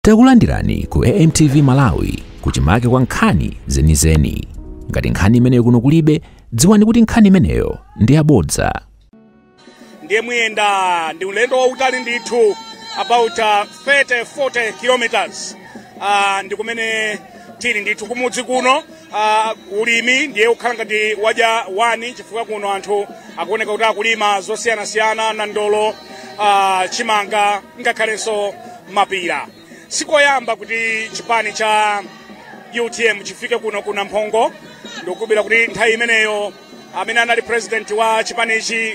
Takulandirani ku AMTV Malawi kuchimake kwa nkhani zenizeni. Ngati nkhani imeneyo kuno kulibe, dziwani kuti nkhani imeneyo ndi yabodza. Ndiye muyenda ndi ulendo wautali ndithu, about 30 40 kilometers. Ndi kumene tili ndithu kumudzi kuno. Ulimi ndiye ukhala ngati wadya wani, chifukwa kuno anthu akuoneka kuti akulima zosiyanasiyana, nandolo, chimanga, ngakhalenso mapira. Sikoyamba kuti chipani cha UTM chifike kuno kuna Mphongo. Ndikukubira kuti nthawi imeneyo amene anali president wa chipanichi,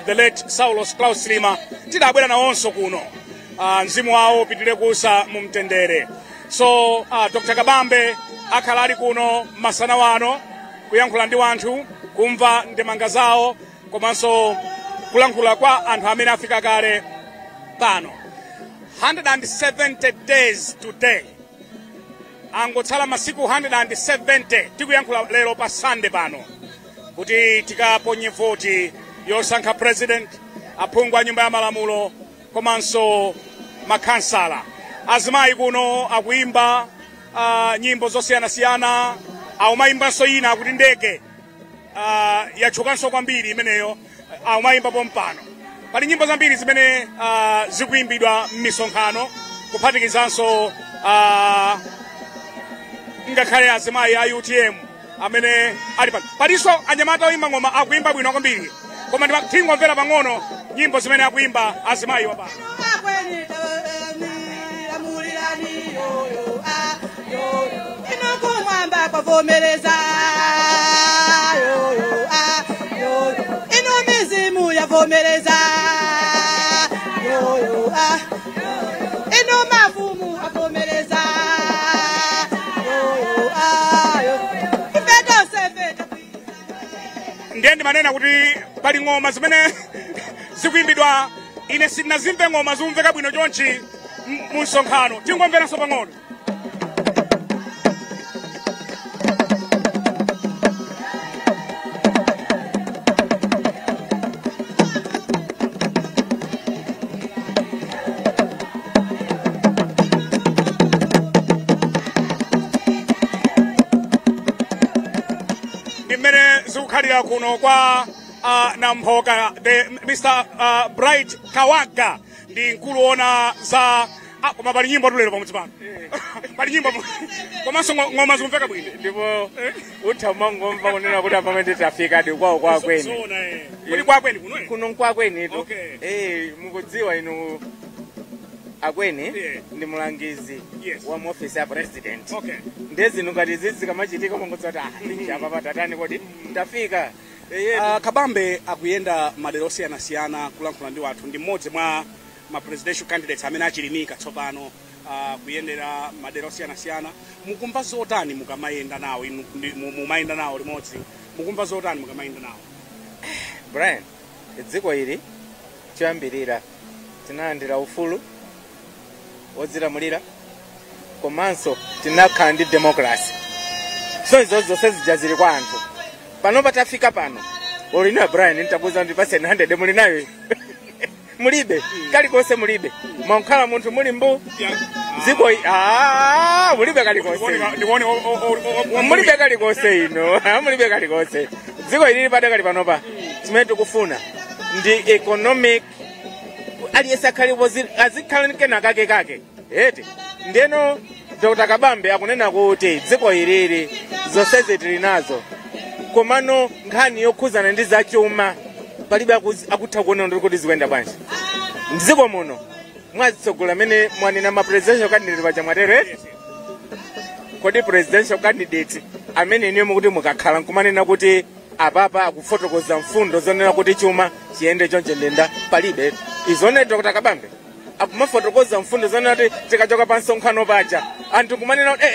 the late Saulos Klaus Chilima, tidabwera nawonso kuno. Mzimu wawo upitire kusa mu mtendere. So Dr. Kabambe akhala ali kuno masana wano kuyankhula ndi wanthu, kumva ndemanga zawo, komanso kulankhula kwa anthu amene afika kale pano. 170 days today, angotsala masiku 170 tikuyankhula lero pa Sunday pano kuti tikaponye voti yosankha president, aphungu a nyumba ya malamulo, komanso makhansala. Azimayi kuno akuimba nyimbo zosiyanasiyana, aumayimbanso ina akuti ndege, yatchukanso kwambiri imeneyo, aumayimba pompano. Pali nyimbo zambiri zimene zikuimbidwa m'misonkhano, kuphatikizanso ngakhale azimayi a UTM amene ali pano. Palinso anyamata oyimba ng'oma, akuimba bwino kwambiri, koma tingomvera pang'ono nyimbo zimene akuimba azimayi wapano. Akweni lamulirani yoyo ah yoyo, ino kumwamba kwavomereza yoyo ah yoyo, ino mizimu yavomereza yoyo ah, ino mafumu avomereza yoyo ah yoyo, ife tonse fe. Ndiye ndimanena kuti pali ng'oma zimene zikuimbidwa. Ine sindinazimve ng'oma zikumveka bwino chonchi mu msonkhano. Tingomveranso pang'ono. Ndi mmene zikukhalira kuno kwa Namphoka. The Mr Bright Kawaga ndi mkulu woona za koma pali nyimbo tulero pamudzi pano, pali nyimbo komanso ng'oma zikumveka bwino. Ndipo utha umangomva kunena kuti apamene tafika kwawo kwa Akweni. Zoona, eh. Kuli kwa Akweni kuno, eh? Kuno nkwakweni tu. Okay. Mukudziwa inu Akweni ndi mulangizi wa mu office ya president. Ndiye zinthu ngati izizi zikamachitika mungodziwa kuti ah, apa patatani, kodi tafika. Kabambe akuyenda madera osiyanasiyana kulankhula ndi wathu. Ndi mmodzi mwa ma presidential candidates amene achilimika tsopano kuyendera madera osiyanasiyana. Mukumva zotani mukamayenda nawo inu? Mumayenda nawo limodzi, mukumva zotani mukamayenda nawo? Brian, dziko ili choyambirira tinalandira ufulu wodzilamulira, komanso tinakhala ndi democracy, so izo zonse zija zili kwa anthu. Panopa tafika pano, ulinayo Brian, nitakuza ndi paseni 100 mulinayo? Mulibe kalikonse, mulibe, mwankhala munthu muli mbu dziko mulibe kalikonse. Ndikuone. Mulibe kalikonse ino, mulibe kalikonse. Dziko ilili padakali panopa chimene tikufuna ndi economic, aliyense akhale azikhala kena kake kake eti. Ndeno Dr. Kabambe akunena kuti dziko ilili zonsezi tili nazo, komano nkhani yokhuzana ndi zachuma palibe akutha kuona ndi kuti zikuyenda bwanji mdziko muno. Mwazitsogola amene mwanena ma presidential candidate paja, mwatero eti? Kodi presidential candidate amene iniyo mukuti mukakhala nkumanena kuti apapa akufotokoza mfundo zonena kuti chuma chiyende chonche ndenda? Palibe. Izone Dr. Kabambe akumafotokoza mfundo zonena kuti tikachoka pa msonkhano paja anthu kumanena kuti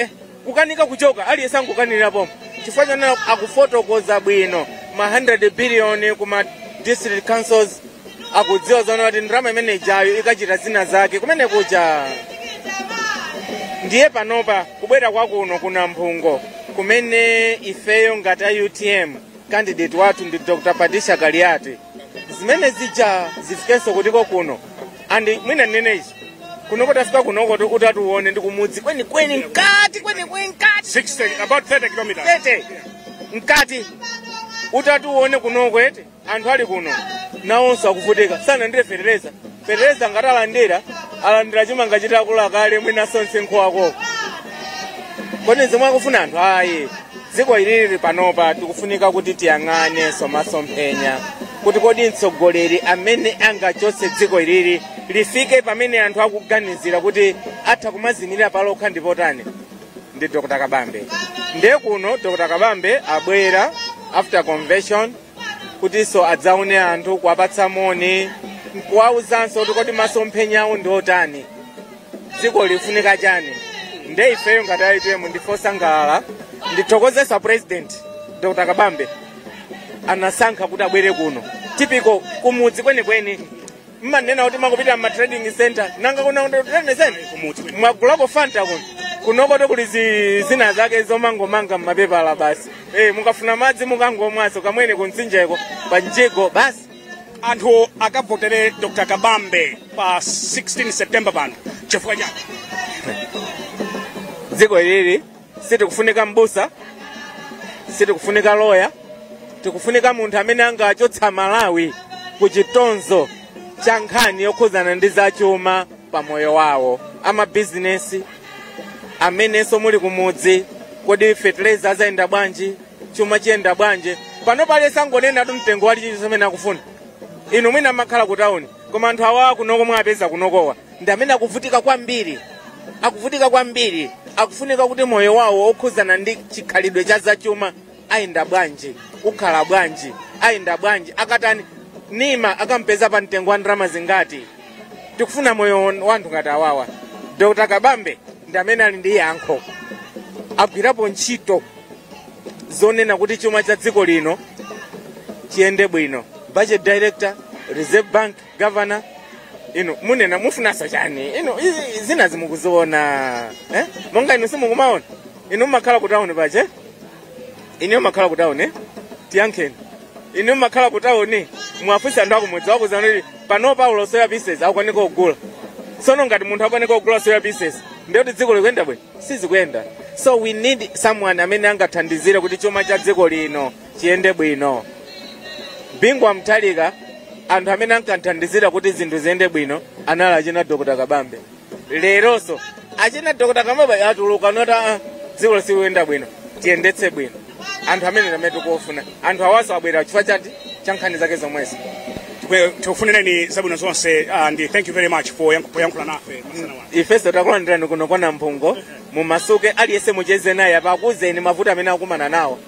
kukanika kuchoka, aliyense ankukanirira pomwe, chifukwa chonena akufotokoza bwino ma 100 billion kuma district councils, akudziwa zonena kuti ndalama imene ijayo ikachita zina zake kumene kuja. Ndiye panopa kubwera kwakuno kuna Mphungo kumene ifeyo ngati a UTM candidate wathu ndi Dr. Patricia Kaliati, zimene zija zifikenso kutiko kuno. And mwina nenechi Kunoko tafika kunoko utatuone ndi kumudzi kwenikweni, mkati kwenikweni, mkati. 60, about 30 kilometers. 30 mkati. Utatuone kunoko eti anthu ali kuno nawonso akuvutika, sanalandire fetereza. Fetereza ngati alandira, alandira chimanga chitakula kale, mwinanso msinkhu wako. Kodi zomwe akufuna anthu? Ayi, dziko ilili panopa tikufunika kuti tiyang'ane masomphenya kuti kodi mtsogoleri amene angachotse dziko ilili lifike pamene anthu akuganizira kuti atha kumazimirira palokha ndipotani, ndi Dr Kabambe. Ndiye kuno Dr Kabambe abwera after convention kutinso adzaone anthu, kuwapatsa moni, kuwawuzanso kuti kodi masomphenya awo ndi otani, dziko lifunika chani. Nde ifeyo ngati a UTM ndife osangalala. Ndithokozesa President Dr Kabambe, anasankha kuti abwere kuno tipiko kumudzi kwenikweni. Mmanena kuti makupita ma trading center, nanga kuna trading center? Kumudzi. Mwagulako Fanta kuno? Kunoko kuli zina zake zomangomanga mmapepala basi. Mukafuna madzi mukangomwaso kamwene kumtsinjeko pa mjigo basi. Anthu akavotere Dr Kabambe pa 16 September pano chifukwa chake? Dziko ilili sitikufunika mbusa, sitikufunika loya, tikufunika munthu amene angachotsa Malawi ku chitonzo cha nkhani yokhuzana ndi zachuma pa moyo wawo, amabizinesi amenenso muli kumudzi. Kodi fertilizer azayenda bwanji? Chuma chiyenda bwanji? Pano pale sangonena tu mtengo wali chinthu chimene akufuna. Inu mwina amakhala ku tawuni, koma anthu awa kunoko mwapeza kunokowa ndi amene akuvutika kwambiri, akuvutika kwambiri. Akufunika kuti moyo wawo okhuzana ndi chikhalidwe cha zachuma ayenda bwanji, ukhala bwanji, ayenda bwanji, akatani nima akampeza pa mtengo wa ndalama zingati? Tikufuna moyo wanthu ngati awawa. Dr Kabambe ndi amene ali ndi yankho, agwirapo ntchito zonena kuti chuma cha dziko lino chiyende bwino, budget director, Reserve Bank governor. Inu munena mufunasa chani? Inu zina zimukuziona, eh? Monga inu simukumaona, inu mmakhala ku tawuni pache, inu mmakhala ku tawuni, eh? Tiyankheni, inu mmakhala ku tawuni, mwafunsa anthu akumudzi wakuzana kuti pano paulo soya pieces akukwanika kugula. Sono ngati munthu akwanika kugula soya pieces, ndiye kuti dziko likuyenda bwino? Sizikuyenda. So we need someone amene angathandizire kuti chuma cha dziko lino chiyende bwino. Bingu wa Mutharika, anthu amene ankathandizira kuti zinthu ziyende bwino anali achina Dr Kabambe. Leronso achina Dr Kabambe atuluka nota, dziko silikuyenda bwino, tiyendetse bwino." Anthu amene amene tikufuna, anthu awaso abwera chifukwa chati cha nkhani zake zomwezo. Tikufunireni zabwino zonse and thank you very much for poyankhula nafe masana wano. Ifenso takulandirani kuno kwa Namphungo. Mumasuke, aliyense mucheze naye apa, akuzeni mavuto amene akumana nawo.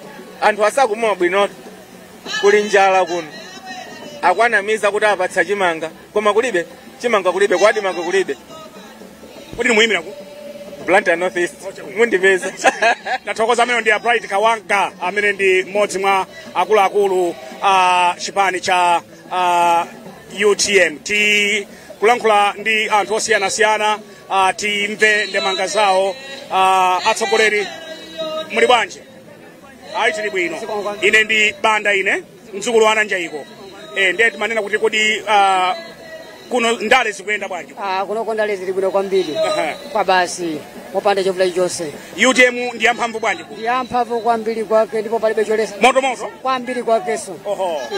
Anthu asakumwa bwinoto, kuli njala kuno. Akwanamiza kuti apatsa chimanga, koma kulibe chimanga, kulibe kwa ADMARC kulibe. Kodi nimuyimira ku? Blantyre North East, mundipeza. Tathokoza. Amene ndi a Bright Kawanga, amene ndi mmodzi mwa akuluakulu a chipani cha UTM. Tikulankhula ndi anthu osiyanasiyana, timve ndemanga zawo. Atsogoleri, muli bwanji? Ayi, tili bwino. Ine ndi Banda, ine mdzukulu wa Ananjaiko. Ndiye timanena kuti kodi kuno ndale zikuyenda bwanji? Ah, kuno ndale zili bwino kwambiri. Kwa basi, popanda chovuta chilichonse. UTM ndi yamphamvu bwanji kuno? Yamphamvu kwambiri kwake, ndipo palibe cholesa. Moto moto. Kwambiri kwakenso.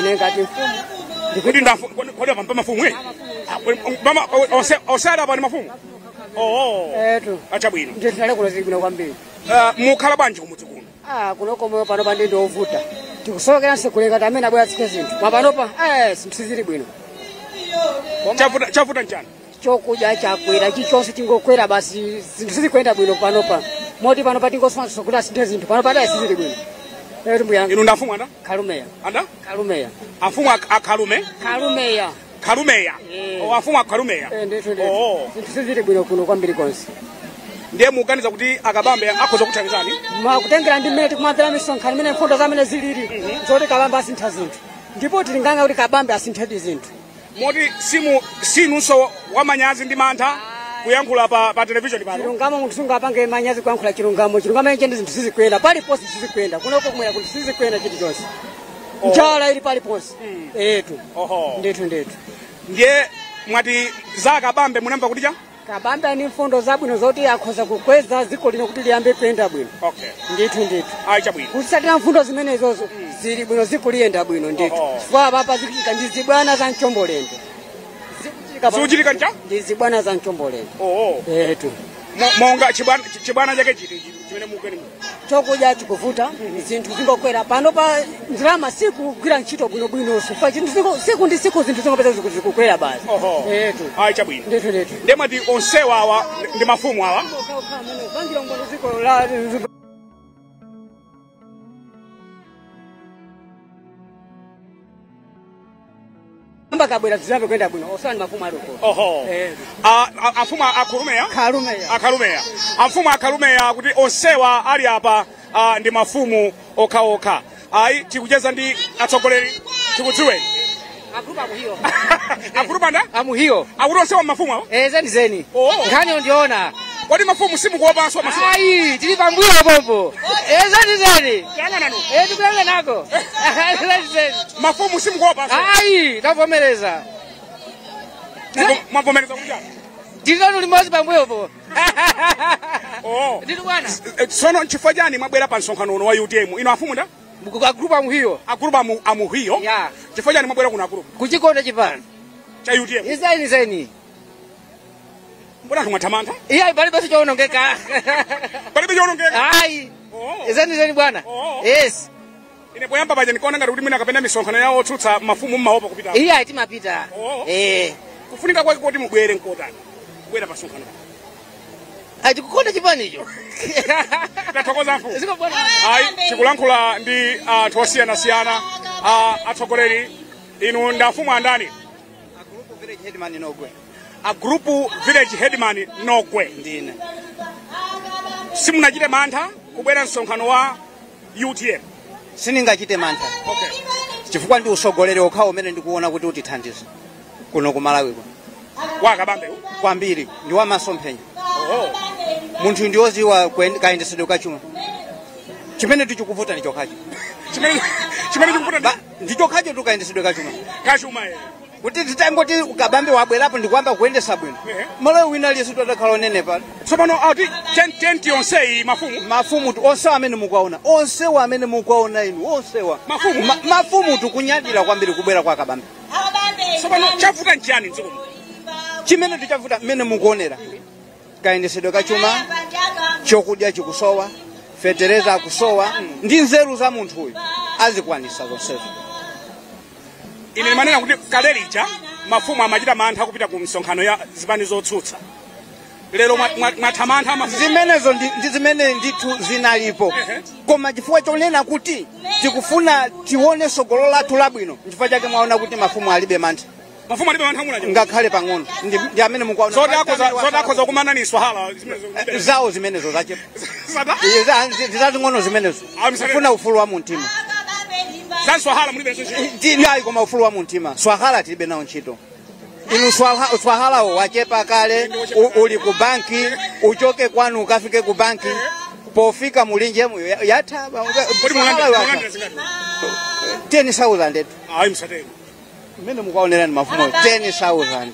Ine ngati mfumu. Kodi ndafu kodi apa mafumu, eh? Ah, mama ose osada apa ndi mafumu. Oh. Etu. Achabwino. Ndiye ndale kuno zili bwino kwambiri. Mukhala bwanji kumudzi kuno? Ah, kuno komwe pano pandi ndi ovuta, tikusokeranso kulenga amene abwera tsike zinthu mapanopa, zinthu sizili bwino. Chavuta, chavuta nchani? Chokudya chakwera, chilichonse chingokwera basi, zinthu sizikuyenda bwino panopa, moti panopa tingosowanso kuti asinthe zinthu panopa, dai sizili bwino, etu mbuyanga. Inu ndafumu anda? Kalumeya. Anda? Kalumeya. Afumu akhalume? Kalumeya. Khalumeya. Eh. Oh, afumu akhalumeya. Eh, ndithu ndithu. Oh. Zinthu sizili bwino kuno kwambiri konse. Ndiye muganiza kuti akabambe akhoza kuthandizani? Makutengera ndi mmene tikumamvera misonkhano, imene mfundo zamene zilili zoti Kabambe asintha zinthu, ndipo tilinganga kuti Kabambe asinthedi zinthu. Moti simu sinunso wamanyazi ndi mantha kuyankhula pa television pano? Chilungamo, munthu sungapange manyazi kuyankhula chilungamo. Chilungamo ichi ndi zinthu sizikuyenda paliponse, sizikuyenda kunoko kumwera kuti sizikuyenda chilichonse, njala ili paliponse, etu. Ndithu ndithu. Ndiye mwati za Kabambe munamva kuti cha? Kabambe ni mfundo zabwino zoti akhoza kukweza dziko lino kuti liyambe kuyenda bwino. Okay. Ndithu ndithu. Ayi, chabwino. Kutsatira mfundo zimenezozo zili bwino, dziko liyenda bwino ndithu. Chifukwa papa zikuchitika ndi zibwana za mchombolendo. Zikuchitika ncha? Ndi zibwana za mchombolendo. Etu. Monga chibwana chake chiti chimene mukeni? Chokudya chikuvuta, zinthu zingokwera pano pa ndalama sikugwira ntchito bwinobwinonso. Siku ndi siku zinthu zingopeza zikukwera basi. Etu. Ayi, chabwino. Ndithu ndithu. Ndemati onsewa awa ndi mafumu awa. Pangira ngono ziko la kabwera zizambe kwenda bwino osani mafumu aliko. Afumu akulumeya? Kalumeya. Akalumeya. Afumu akalumeya kuti onsewa ali apa ndi mafumu okhaokha. Ayi, tikucheza ndi atsogoleri, tikudziweni. Agrupa amuhiyo. Agrupa nda? Amuhiyo. Akuti onsewa mafumu awa? Zeni zeni. Nkhani ndiona. Kodi mafumu simukuopanso mafumu? Ayi, tili pambuyo pompo. Zeni zeni. Tiyang'ana nanu. Tikuyang'ana nako. Zeni zeni. Mafumu simukuopanso? Ayi, tavomereza. Mwavomereza kuti chani? Tili nanu limodzi pambuyopo. Ndili bwana. Tsono nchifukwa chani mwabwera pa msonkhano uno wa UTM? Ino afumu nda? Agrupa amuhiyo. Agrupa amuhiyo? Ya. Chifukwa chani mwabwera kuno agrupa? Kuchikonda chipano. Cha UTM? Zeni zeni. Mbona anthu mwathamantha? Iya, palibe chowonongeka. Palibe chowonongeka? Ayi. Zeni zeni bwana. Yes. Ine poyamba paja ndikaona ngati kuti mwina kapena misonkhano yawo otsutsa mafumu mmaopa kupita. Iya, timapita. Kufunika kwake kuti mubwere nkotani? Kubwera pa msonkhano. Tikukonda chipanicho. Tathokoza mfumu. Ziko bwana. Ayi, tikulankhula ndi anthu osiyanasiyana, atsogoleri. Inu ndi afumu andani? A group village headman Nogwe. A group village headman Nogwe. Ndine. Simunachite mantha kubwera msonkhano wa UTM? Siningachite mantha. Okay. Chifukwa ndi usogoleri okhawo umene ndikuona kuti utithandiza kuno ku Malawi kuno. Wa Kabambe? Kwambiri, ndi wa masomphenya. Munthu ndi woziwa kayendesedwe kachuma. Chimene tichikuvuta ndi chokhacho. Chimene chikuvuta ndi chokhacho tukayendesedwe kachuma. Kachuma. Kuti titangoti Kabambe wabwerapo ndikuyamba kuyendesa bwino. Malawi wina aliyense atakhala onenepa. Tsopano ati tenti yonseyi mafumu? Mafumu onsewa amene mukuwaona. Onsewa amene mukuwaona inu, onsewa. Mafumu? Mafumu tikunyadira kwambiri kubwera kwa Kabambe. Tsopano chavuta nchiyani mdziko muno? Chimene tichavuta mmene mukuonera. Kayendesedwe kachuma, chokudya chikusowa, fetereza akusowa, ndi nzeru za munthu uyu azikwanisa zonsezo. Ine ndimanena kuti kale lija mafumu amachita mantha kupita ku msonkhano ya zipani zotsutsa. Lero mwatha mantha mafumu. Zimenezo ndi zimene ndithu zinalipo. Koma chifukwa chonena kuti tikufuna tione sogolo lathu labwino, chifukwa chake mwaona kuti mafumu alibe mantha. Mafumu alibe mantha muna ngakhale pang'ono. Ndi amene mukuwaona. Zoti akhoza kumana ni swahala zimenezo. Zawo zimenezo zachepa. Ndi zazing'ono zimenezo. Kufuna ufulu wa mumtima. Za swahala mulibe nazo ntchito. Ndi ayi koma ufulu wa mumtima. Swahala tilibe nawo ntchito. Inu swahalawo wachepa kale, uli ku banki, uchoke kwanu ukafike ku banki. Pofika mulinje yatha. Kodi mulandira zingati? 10,000 etu. Ayi, msatero. Mmene mukuwaonera ni mafumu 10,000.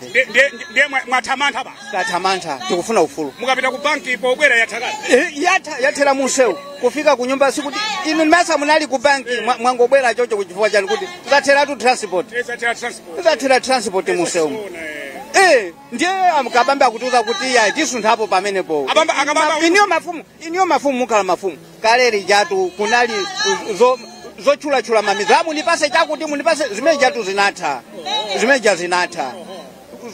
Ndiye mwathamantha basi. Tathamantha, tikufuna ufulu. Mukapita ku banki pobwera yatha kale. Yatha, yathera munsewu. Kufika ku nyumba sikuti inu masa munali ku banki mwangobwera chocho kuchifukwa chani kuti zatheratu transport. Zathera transport. Zathera transport munsewu. Ndiye Kabambe akutiuza kuti ya tisunthapo pamenepo. Iniyo mafumu mukhala mafumu. Kale lijatu kunali zochulachula mamiza. Munipase chakuti munipase zimene jatu zinatha. Zimene ja zinatha.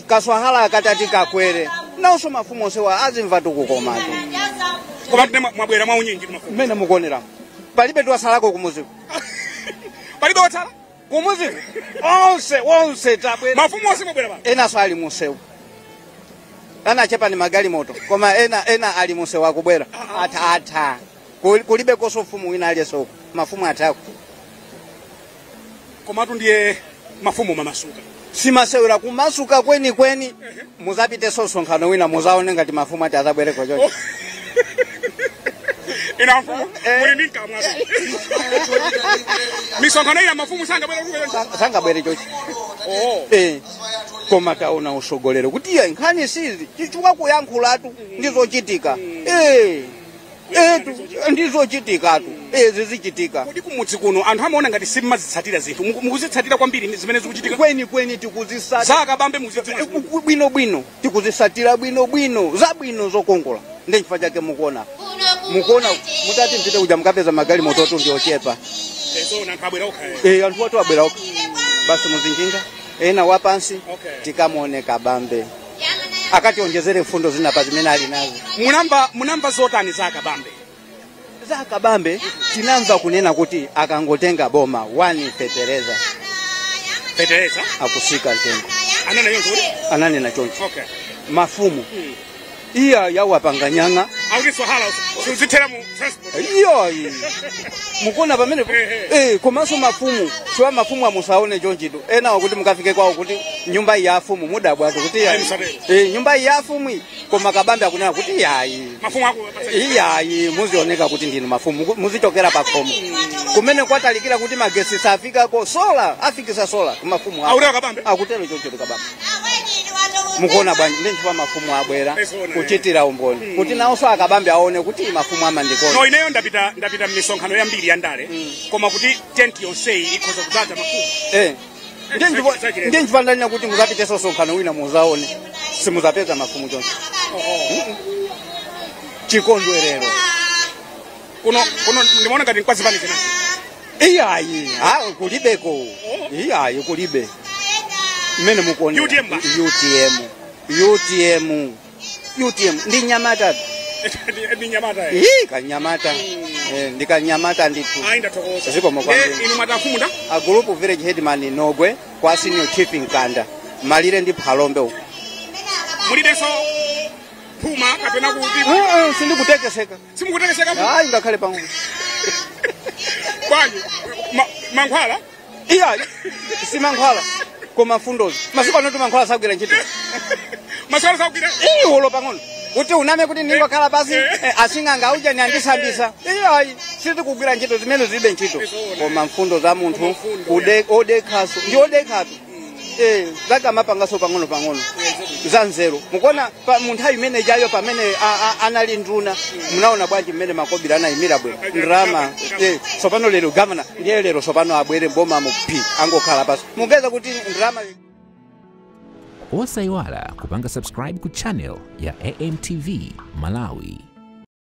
Kaswahala katati kakwere. Nawonso mafumu onsewa azimva tukukomatu. Koma tine mwabwera mwa unyinji ndi mafumu. Mmene mukuonera. Palibe tiwasalako kumuziko. Palibe watsala? Kumuziko. Onse tabwera. Mafumu onse mwabwera pano. Enanso ali munsewu. Anachepa ni magali moto. Koma ena ali munsewu akubwera. Atha. Kulibe koso mfumu wina aliyense uko. Mafumu atako. Komatu ndiye mafumu mamasuka. Simasewera kumasuka kweni kweni. Muzapite msonkhano wina muzaone ngati mafumu ati azabwereko choncho. Ina mfumu muli ndi mkamwa. Misonkhano ina mafumu sangabwere kuko choncho. Sangabwere choncho. Koma taona usogolero kuti iya nkhani sizi chichukwa kuyankhulatu ndizochitika. Ndizochitikatu zizichitika. Kodi kumudzi kuno anthu amaona ngati simmazitsatira zinthu, mukuzitsatira kwambiri zimene zikuchitika? Kweni tikuzitsatira. Zakabambe muzitsatira bwino bwino, tikuzitsatira bwino bwino, zabwino zokongola. Ndi chifukwa chake mukuona mutati mpite kuja mukapeza magali mototo ndi ochepa. Anthu watu abwera okha basi muzinjinga ena wapansi. Tikamuone Kabambe akationjezere mfundo zinapa zimene ali nazo. Munamba zotani za Kabambe? Za Kabambe tinamva kunena kuti akangotenga boma 1 fetereza akusika mtengo. Ananena choncho. Mafumu iya yawapanganyanga iyo mukona pamene komanso mafumu chwa mafumu amusaone chonchito ena wakuti mukafike kwawo kuti nyumba iyi afumu mudabwatu kuti nyumba iyi afumu, koma Kabambe akunena kuti yayi iyayi muzioneka kuti ndinu mafumu muzichokera pakhomo kumene kwatalikira kuti magesi safikako sola afikisa sola kumafumu akutero chonchito Kabambe. Mukuona bwanji ndi chifukwa mafumu abwera kuchitira umboni kuti nawonso akabambe aone kuti mafumu amandikona. No, ineyo ndapita m'misonkhano yambiri ya ndale, koma kuti tent yonseyi ikhoza kudzaza mafumu. Ndi chifukwa ndanena kuti muzapitenso msonkhano wina muzaone simuzapeza mafumu chonse. Chikondwerero kuno ndimaona ngati nkwazipani china. Iyayi kulibeko. Iyayi kulibe. Mene mukuona UTM ndi nyamata. Ndi nyamata. Kanyamata. Ndi kanyamata ndithu. Zikomo kwambiri. Inu mwatafumu nda? A group village headman Nogwe kwa senior chief Nkanda. Malire ndi Phalombe uko. Mulibenso phuma kapena kuti sindikutekeseka. Simukutekeseka? Ayi ngakhale pang'ono. Kwanyu mankhwala? Iya si mankhwala. Koma mfundozi masiku ano mankhwala sagwira ntchito. Maswala sagwira wolo pang'ono kuti uname kuti ndingokhala pasi asing'anga uja andisambisa. Iyayi sitikugwira ntchito zimene zilibe ntchito. Koma mfundo za munthu odekhaso ndi odekhatu zakamapangaso pang'ono pang'ono za nzeru. Mukuona munthu imene jayo pamene anali nduna munaona bwanji mmene makobira anayimira bwino ndrama. Sopano lero governor ndiye lero sopano abwere mboma mu P angokhala pasi mungeza kuti ndrama. Osayiwala kupanga subscribe ku channel ya AMTV Malawi.